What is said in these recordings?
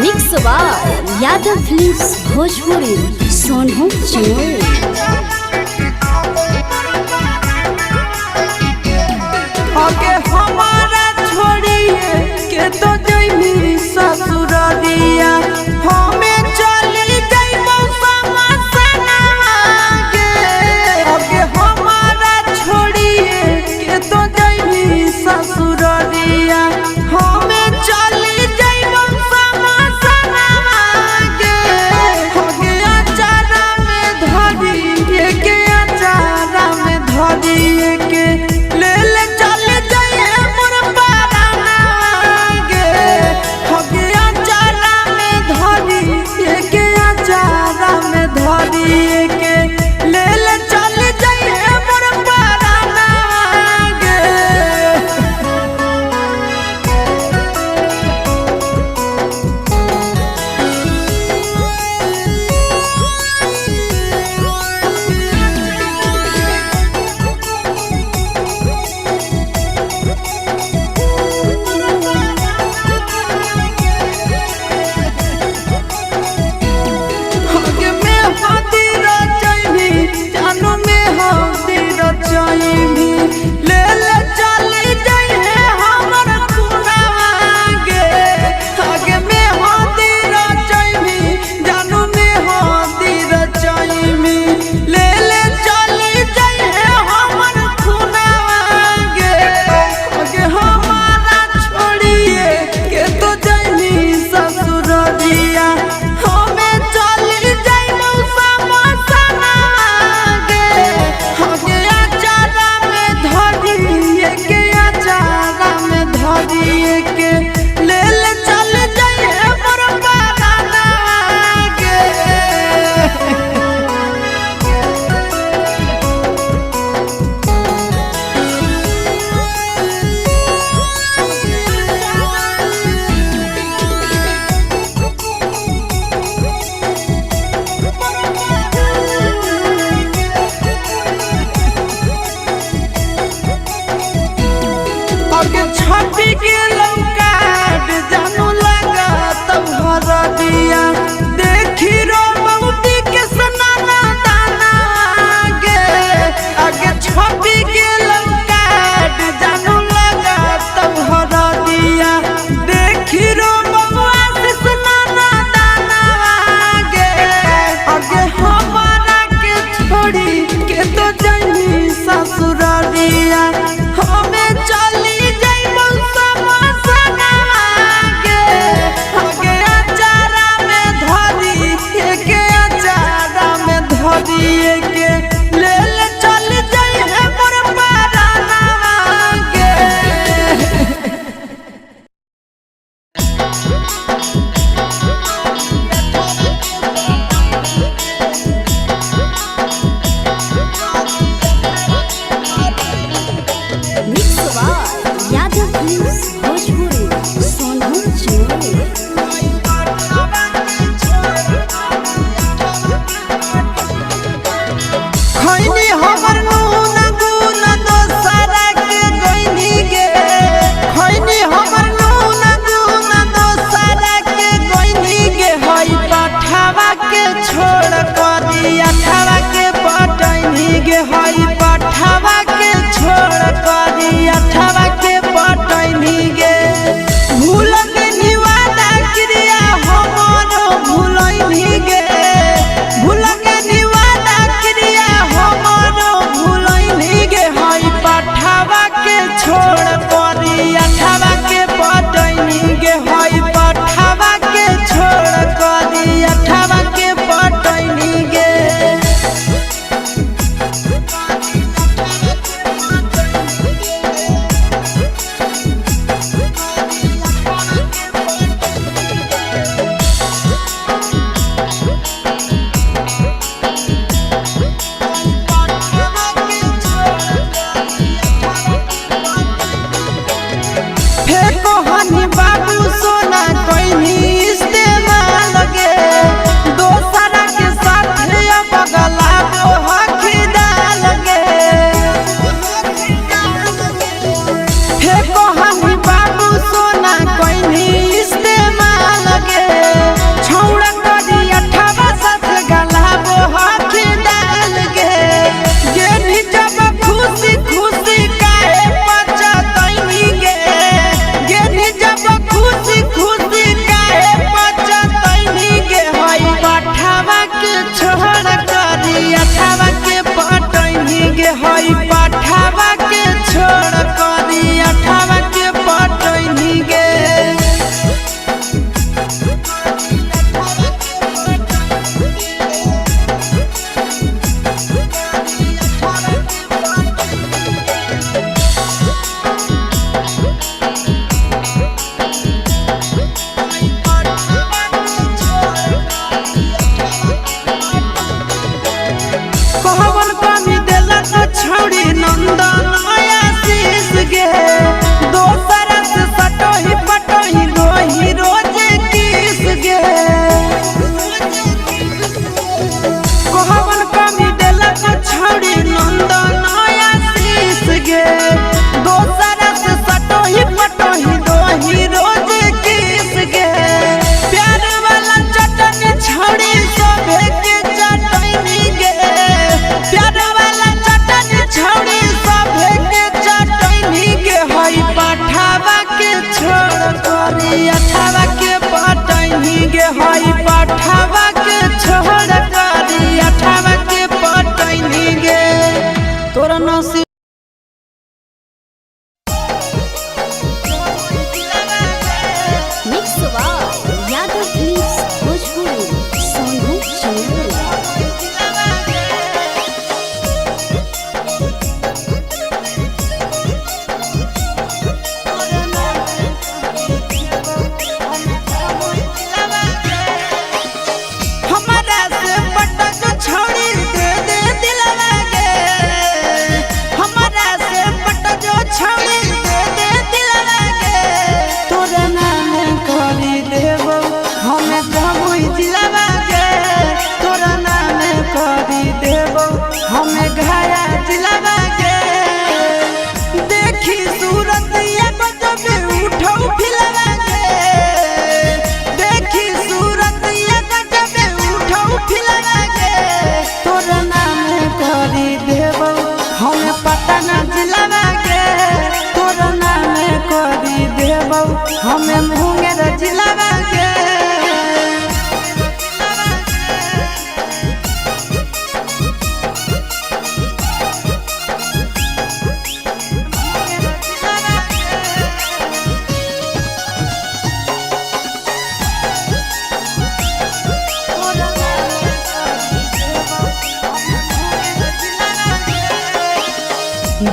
Mix by Yadav films Bhojpuri Sonu Chinoy. आगे हमारा छोड़िए के तो जइमी ससुररिया, हमें चली जइबो समसनवा गे। आगे हमारा छोड़िए के तो जइमी ससुररिया, हमें चली जइबो समसनवा गे। आगे अचारा में धरिए के, अचारा में धरिए के ले ले चल जाइए मोर पाराना गे।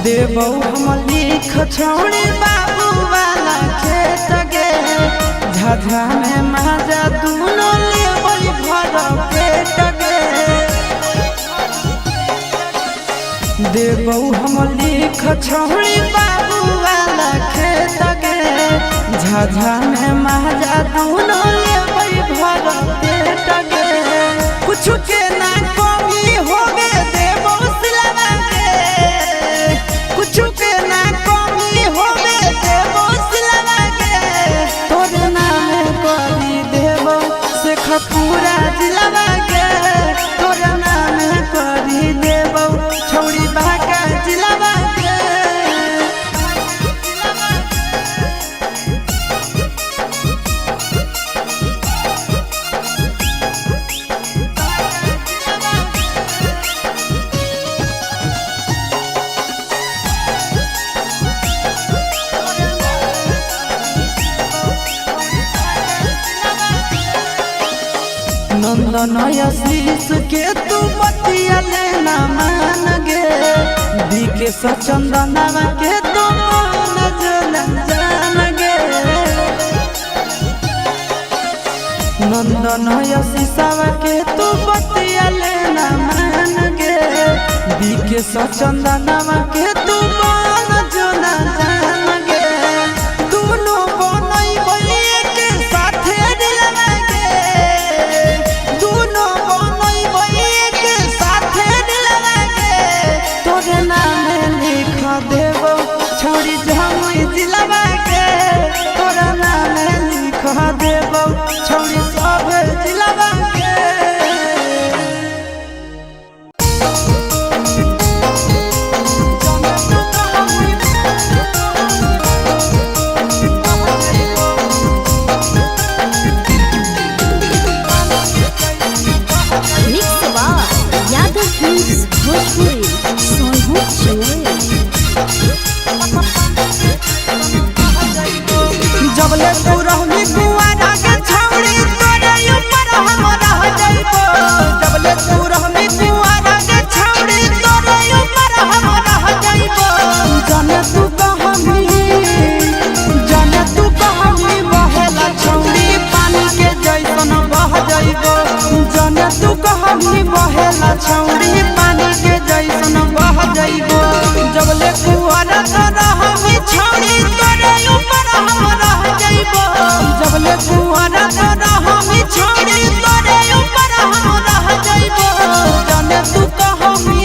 देबौ हम लिख छौड़ी बाबू वाला खेत गे। झाझा में माजा दुनो लेबै भर पेट गे। देबौ हम लिख छौड़ी बाबू वाला खेत गे। झाझा में माजा दुनो लेबै भर पेट गे। कुछ के ना कमी होबे देबौ सिलवा गे। कुछ के ना कमी होबे देबौ सिलवा गे। तोर नाम करी देबौ शेखपुरा जिलवा गे। तोर नाम करी देबौ छौड़ी बांका जिलवा गे। नंदन आशीष के तू बतिया लेना मान गे। बीके सचंदनवा के तू मान जान गे। नंदन आशीषवा के तू बतिया लेना मान गे। बीके सचंदनवा के तू मान जान गे। दुनो बनैबै के साथे दिलवा गे। दुनो बनैबै के साथे दिलवा गे। तोर नाम लिख देबौ छौड़ी जमुई जिलवा गे। तोर नाम लिख देबौ छौड़ी सब जिलवा गे। Mix by Yadav films Bhojpuri Sonhu Chimui. जबले तू रहबी कुआरा के छौड़ी तोरे ऊपर हम रह जइबो। जबले तू रहबी कुआरा के छौड़ी तोरे ऊपर हम रह जइबो। जाने तू कहमी, जाने तू कहमी बहेला छौड़ी पानी के जैसन बह जइबो। जाने तू कहमी बहेला छौड़ी पानी के जैसन बह जइबो। जबले कुआरा के रहबी छौड़ी तोरे ऊपर हम रह जइबो। जबले कुआरा के रहबी छौड़ी तोरे ऊपर हम रह जइबो। जाने तू कहमी,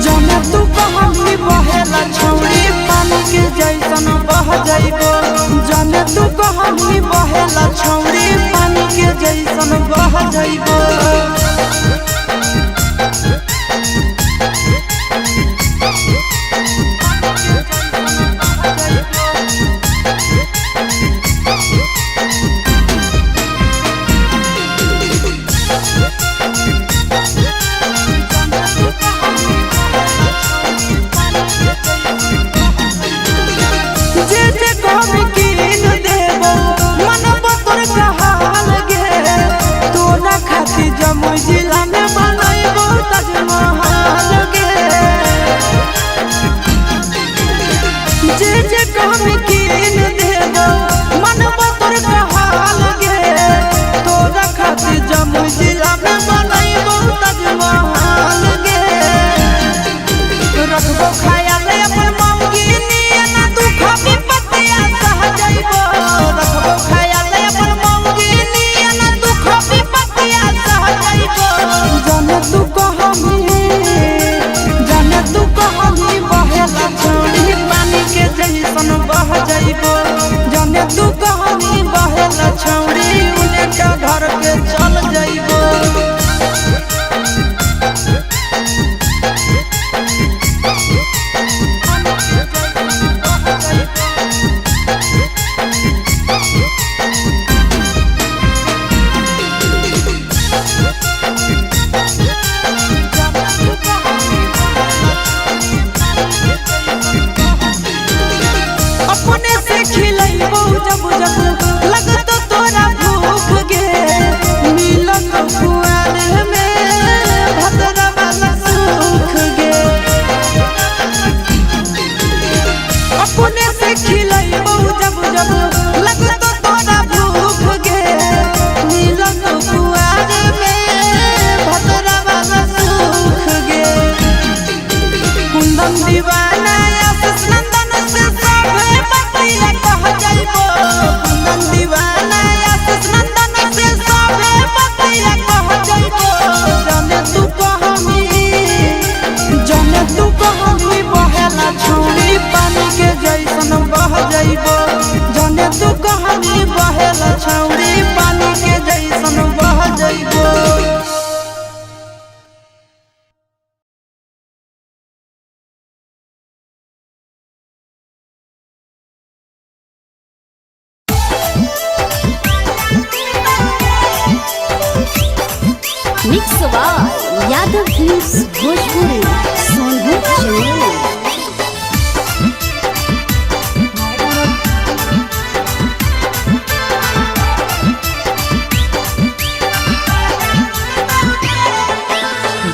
जाने तू कहमी बहेला छौड़ी पानी के जैसन बह जइबो। जाने तू कहमी बहेला छौड़ी पानी के जैसन बह जइबो। जे जे कहबी कीन देबो मनबो तोर कहाल गे। तोरा खातिर Yadav films Bhojpuri Sonhu Jamui.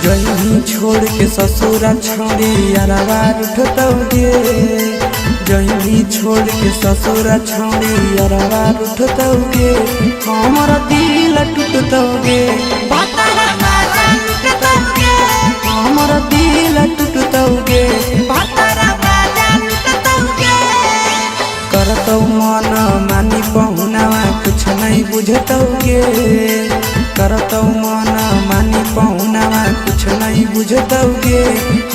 जही छोड़ के ससुरा छोड़ी अरवा उठतौ गे। जही छोड़ के ससुरा छोड़ी अरवा उठतौ गे। हमर दिल टूटतौ गे। भतरा बाजा लुटतौ गे। हमर दिल टूटतौ गे। भतरा बाजा लुटतौ गे। करतौ मन मानी पहुनावा कुछ नहीं बुझतौ गे। करतौ मन मानी पहुनावा कुछ नहीं बुझतौ गे।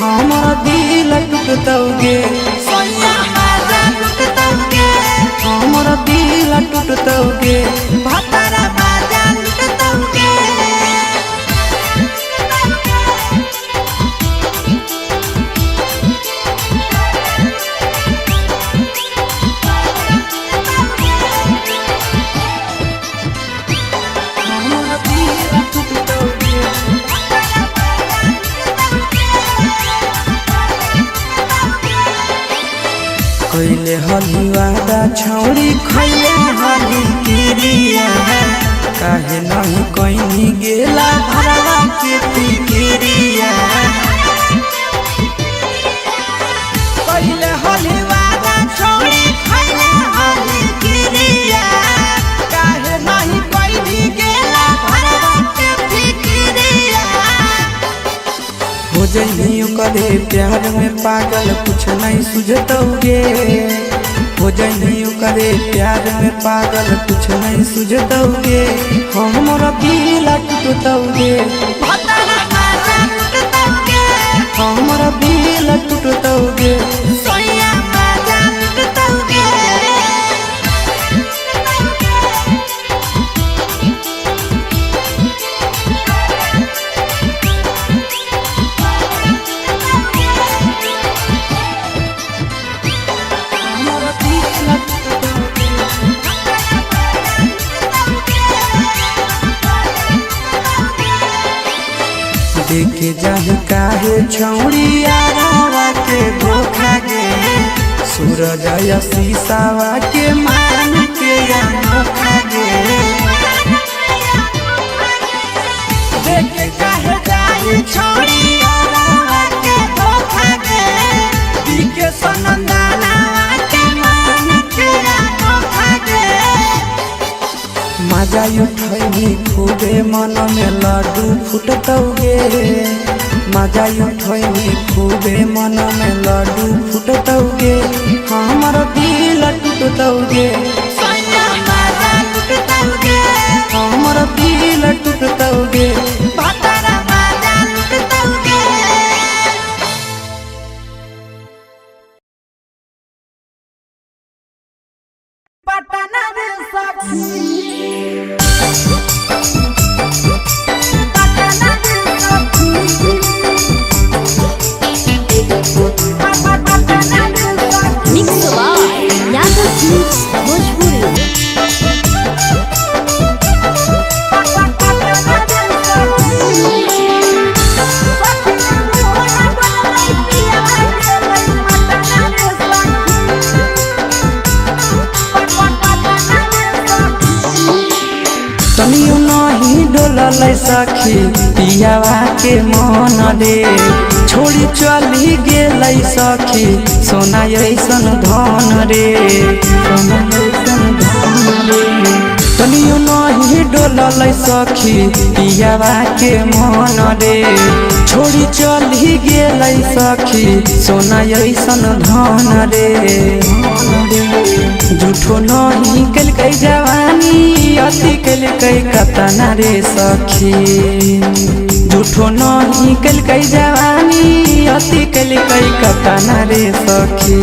हमर दिल टूटतौ गे। सोनिया बाजा लुटतौ गे। हमर दिल टूटतौ गे। भतरा बाजा लुटतौ गे। हमर दिल टूटतौ गे। कैले हली वादा छौरी खैले हली किरिया। काहे नहीं कैनी गेला भरवा के तिकिरिया। पहिले होली वादा छोड़ी खैले होली किरिया। काहे नहीं कोई गेला भरवा के फिकिरिया। हो जइनी करे प्यार में पागल कुछ नहीं सुझतौ गे। हो जइनी करे प्यार में पागल कुछ नहीं सुझतौ गे। हमर दिल टूटतौ गे। भतरा बाजा लुटतौ गे। हमर दिल टूटतौ गे। सोनिया बाजा लुटतौ गे। हमर दिल टूटतौ गे। देखे जाहि काहे छौड़ी आरावा के धोखा गे। सूरज या शीशावा के मान के अनोखा गे। देख काहे जाई छोड़ी आरावा के धोखा गे। दिखे सनंदना के मान के अनोखा गे। मजा उठैनी खूबे मन में लड्डू फुटतौ गे। मजा उठैनी खूबे मन में लड्डू फुटतौ गे। हमर दिल टूटतौ गे। सोनिया बाजा लुटतौ गे। हमर दिल टूटतौ गे। भतरा बाजा लुटतौ गे। पटना रे सखी पटना रे सखी पटना रे सखी। Mix by Yadav films Bhojpuri. तनियो नहीं डोलल सखी पियावा के मन रे। छोड़ी चली गेलै सखी सोना ऐसन धन रे। सोना ऐसन धन रे। तनियो नहीं डोलल सखी पियावा के मन रे। छोड़ी चली गेलै सखी सोना ऐसन धन रे। झूठो नहीं केलकै जवानी अति केलकै कतना रे सखी। झूठो नहीं केलकै जवानी अति केलकै कतना रे सखी।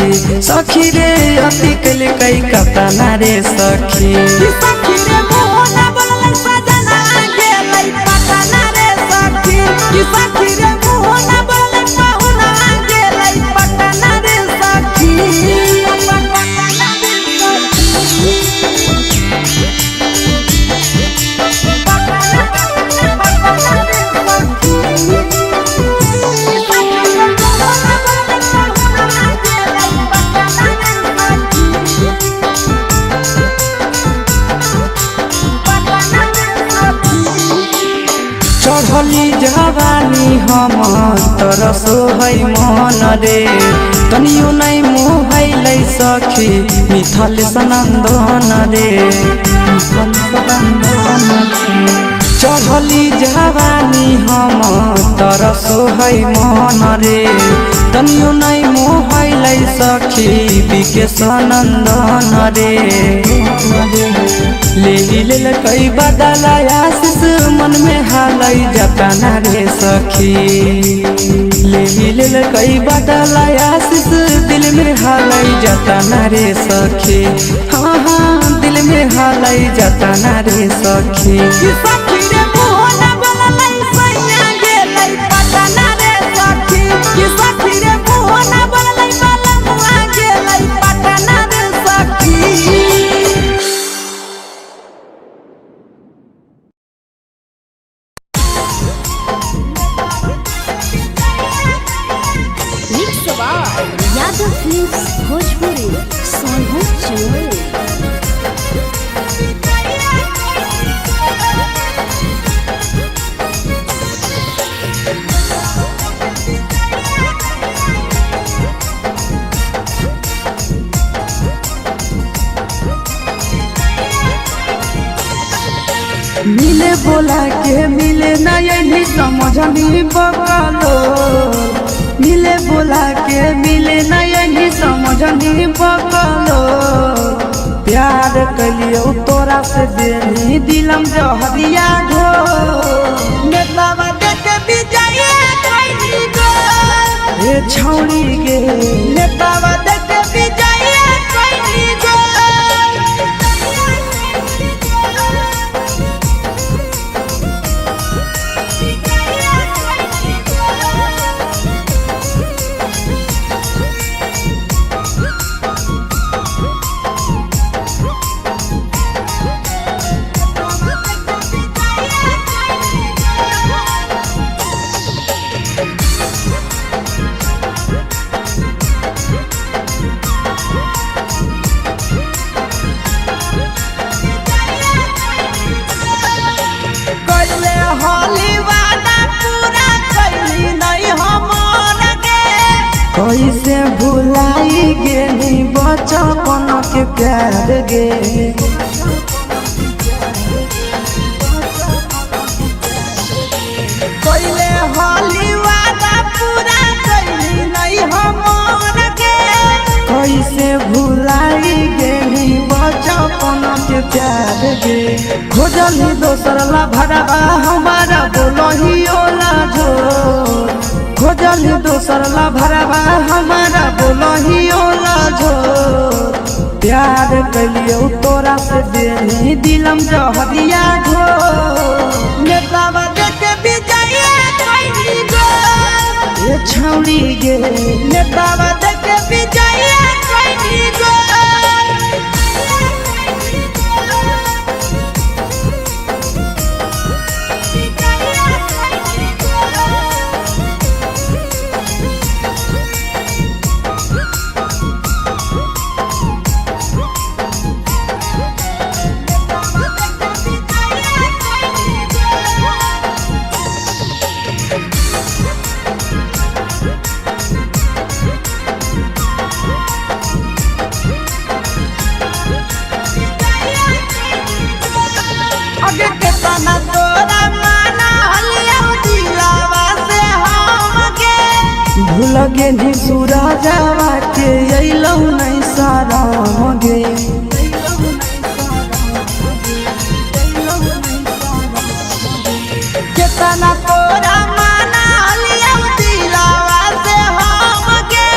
सखी रे अति केलकै कतना रे सखी। सखी रे मोहना बोललै सजना गेलै पटना रे सखी। सखी रे मोहना बोललै पहुना गेलै पटना रे सखी। पटना रे सखी। हम तरसो है मन रे। तनियो नहीं मोहैलै सखी मिथल सनंदन रे। चढ़ली जवानी हम तरसो है मन रे। तनियो नहीं मोहैलै सखी बिके सनंदन रे। ले लेल कई बदला आशीष मन में हालै जतना रे सखी। ले लेल कई बदला आशीष दिल में हालै जतना रे सखी। हाँ हाँ दिल में हालै जतना रे सखी। सखी रे मोहना बोललै सैया गेलै पटना रे सखी। सखी रे मोहना बोललै बलमुआ गेलै पटना रे सखी। Mix by Yadav films Bhojpuri Sonbhadra Jamui. मिले बोला के मिले नहीं समझनी बकलो। मिले बोला के मिले नहीं समझनी बकलो। प्यार कलियो तोरा से देनी दिलम जहरिया घो। नेतावा देख विजय कैली गो। हे छौड़ी गे नेतावा देख विजय कैली गो। कैले होली वादा पूरा कैली नहीं हमर गे। कैसे भुलाई गेली बचपन के प्यार गे। कैले होली वादा पूरा कैली नहीं हमर गे। कैसे भुलाई गेली बचपन के प्यार गे। खोजली दोसर ला भरवा हमारा बोलही ओला जो। खोजली दोसर ला भरवा हमारा बोलही ओला जो। प्यार कलियो तोरा से देनी दिलम जहरिया घो। नेतावा देख विजय कैली गो। हे छौड़ी गे नेतावा देख विजय कैली गो। अगे केतना तोरा माना हलिया दिलावा से हम गे। भूल गेली सूरजवा के अइलौ नहीं शरम गे। केतना तोरा माना हलिया दिलावा से हम गे।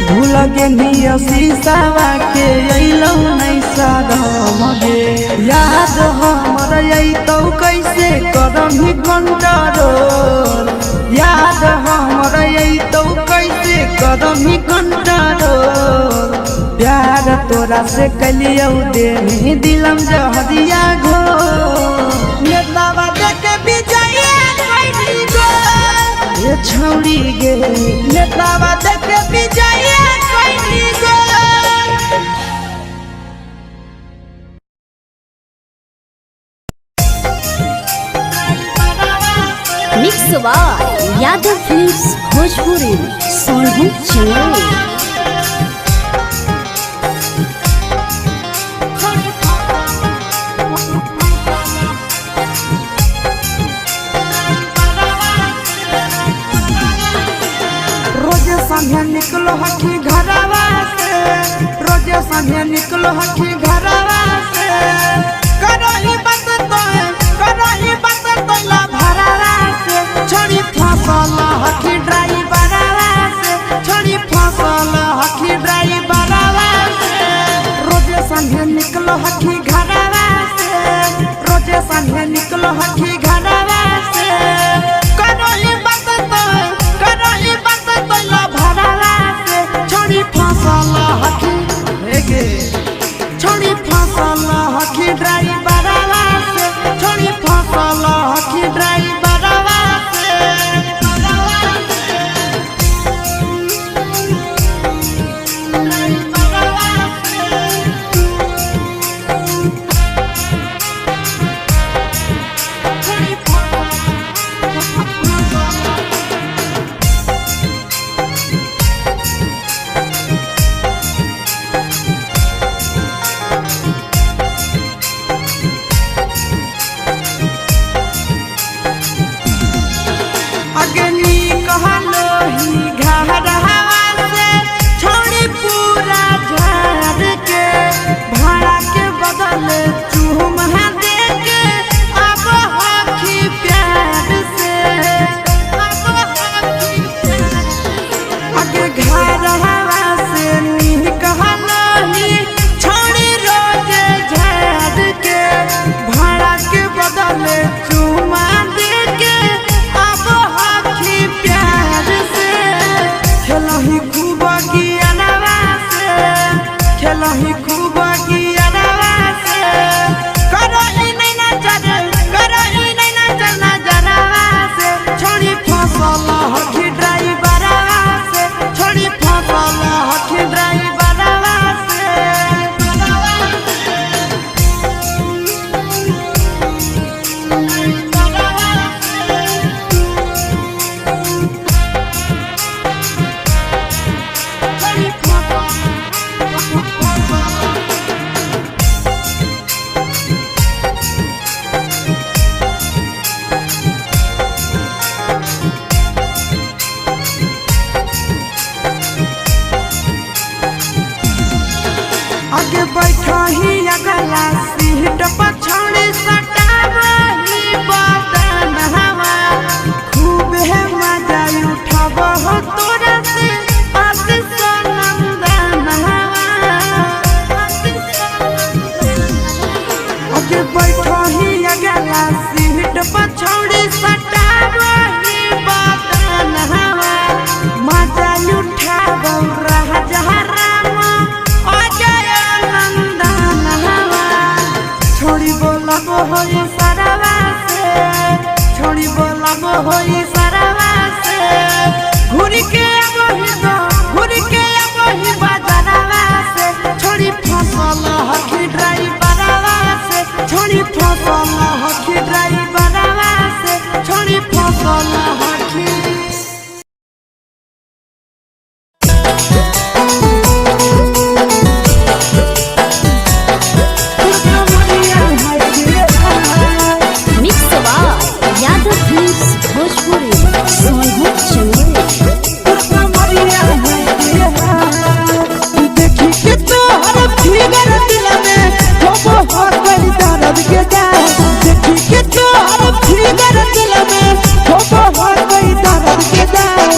भूल गेली शीशावा के अइलौ नहीं शरम गे। याद हमर अइतौ कैसे करम कंट्रोल। याद हमर अइतौ कैसे करम कंट्रोल। प्यार तोरा से कलियौ देनी दिलम जहरिया घो। नेतावा देख विजय कैली गो। हे छौड़ी गे नेतावा देख विजय कैली गो। Mix by Yadav films Bhojpuri Sonbhadra Changoi. रोजे संझे निकलो हखी घरवा से, रोजे संझे निकलो हखी घरवा से। करही बात तोय, करही बात तोला भरावा से, छोड़ी फसल हखी ड्राइवरवा से, छोड़ी फसल हखी ड्राइवरवा से। रोजे संझे निकलो हखी घरवा से, रोजे संझे निकलो हखी घरवा से। करही बात तोय, करही बात तोला भरावा से, छोड़ी फसल हखी हेगे छोड़ी फसल हखी ड्राइवरवा से, छोड़ी फसल हखी ड्राइवरवा से। अग्नि कहलो ही घरवा से, छोड़ी पूरा झाड़ के, भाड़ा के बदले चूम दे के अब हखी प्यार से। अगे घरवा से निकलो ही छोड़ी रोजे झाड़ के, भाड़ा के बदले चूमा दे के अब हखी प्यार से। खेलही खूब गियनवा से, खेलही खूब गियनवा से। करही नहीं नजर, करही नहीं नजर नजरवा से, छोड़ी फसल हखी ड्राइवरवा से, छोड़ी फसल हखी ड्राइवरवा से। आगे बैठो ही अगला सीट पर छोड़ी सटावही बदन हवा, खूब है मजा उठाब हो तोरा से आशीष नंदन हवा। आगे बैठो ही अगला सीट पर छोड़ी सटावही बदन हवा, मजा उठाब राजा राम अजय नंदन हवा। छोड़ी बोलब होई सरवा से, छोड़ी बोलब होई सरवा से। घूर के अबही दो, घूर के अबही बाजारवा से, छोड़ी फसल हखी ड्राइवरवा से, छोड़ी फसल हखी ड्राइवरवा से, छोड़ी फसल हखी। Mix by Yadav films Bhojpuri Sonbhadra Changoi. देखी के तोहर फिगर दिल में हो हो गई दर्द के जान, देखी के तोहर फिगर दिल में हो हो गई दर्द के जान।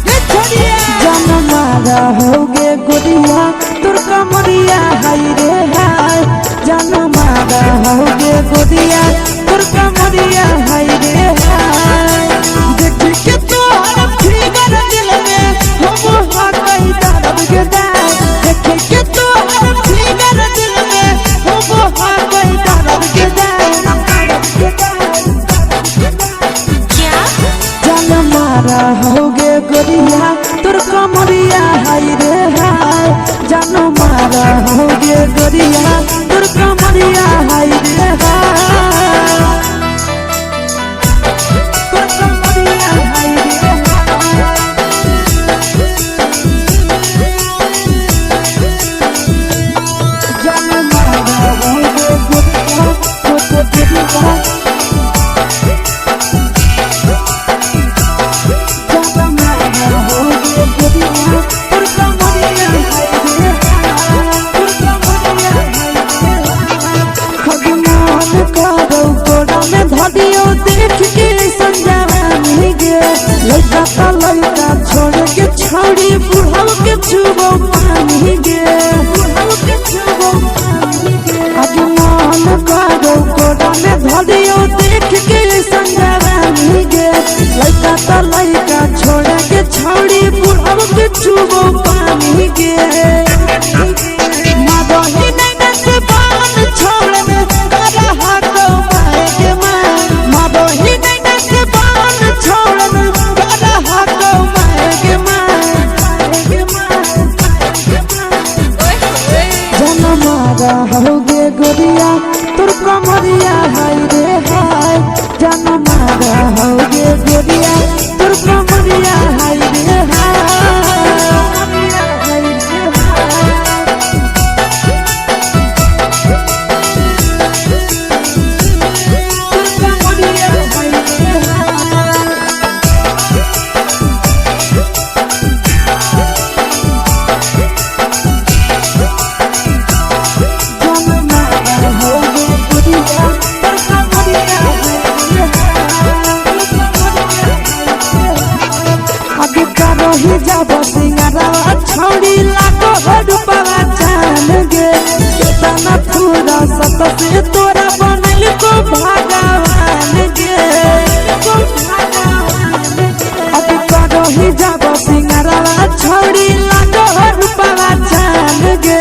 ये छोड़िया जान मारा होगे गोरिया तुर कमरिया हाय रे हाय, जान मारा होगे गोरिया तुर कमरिया हाय रे हाय। देखी के तोहर फिगर दिल में हो हो गई दर्द के जान, देखी के तोहर फिगर दिल में हो हो गई दर्द के जान। जान मारा होगे गोरिया तुर कमरिया हाय रे हाय, जान मारा होगे गोरिया तुर कमरिया हाय रे हाय। पानी गे। आज मन करो कोरा में धरियो देख के संगवानी गे। लइका त लइका छोड़ के छौड़ी बुढ़ऊ के छुबो पानी गे। मादही नैना से बान छोड़ में करा हाको माए के माँ। मादही नैना से बान छोड़ में करा हाको माए के माँ। जनमारा होगे गोरिया तोर कमरिया हाय रे हाय। जनमारा होगे गोरिया तोर कमरिया हाय रे हाय। तोर कमरिया हाय रे हाय। जनमारा होगे गोरिया तोर कमरिया हाय रे हाय। आगे करही जाब सिंगारवा छौड़ी लागो रूपवा जान गे। केतना थोड़ा सत से तोरा बनल को भगवान गे। आगे करही जाब सिंगारवा छौड़ी लागो रूपवा जान गे।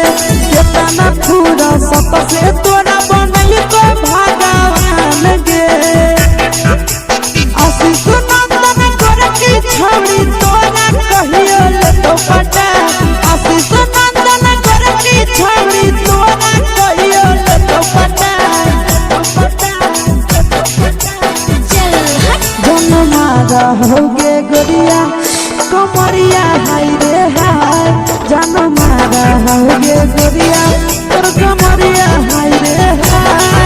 केतना थोड़ा सत से तोरा बनल को भगवान गे। आशीष नंदन गोरखी छौड़ी तोरा कहियो लेतो पटा। आशीष नंदन गोरखी छौड़ी तोरा कहियो लेतो पटा। चल हट। जनमारा होगे गोरिया कमरिया हाय रे हाय। जनमारा होगे गोरिया तोर कमरिया हाय रे हाय।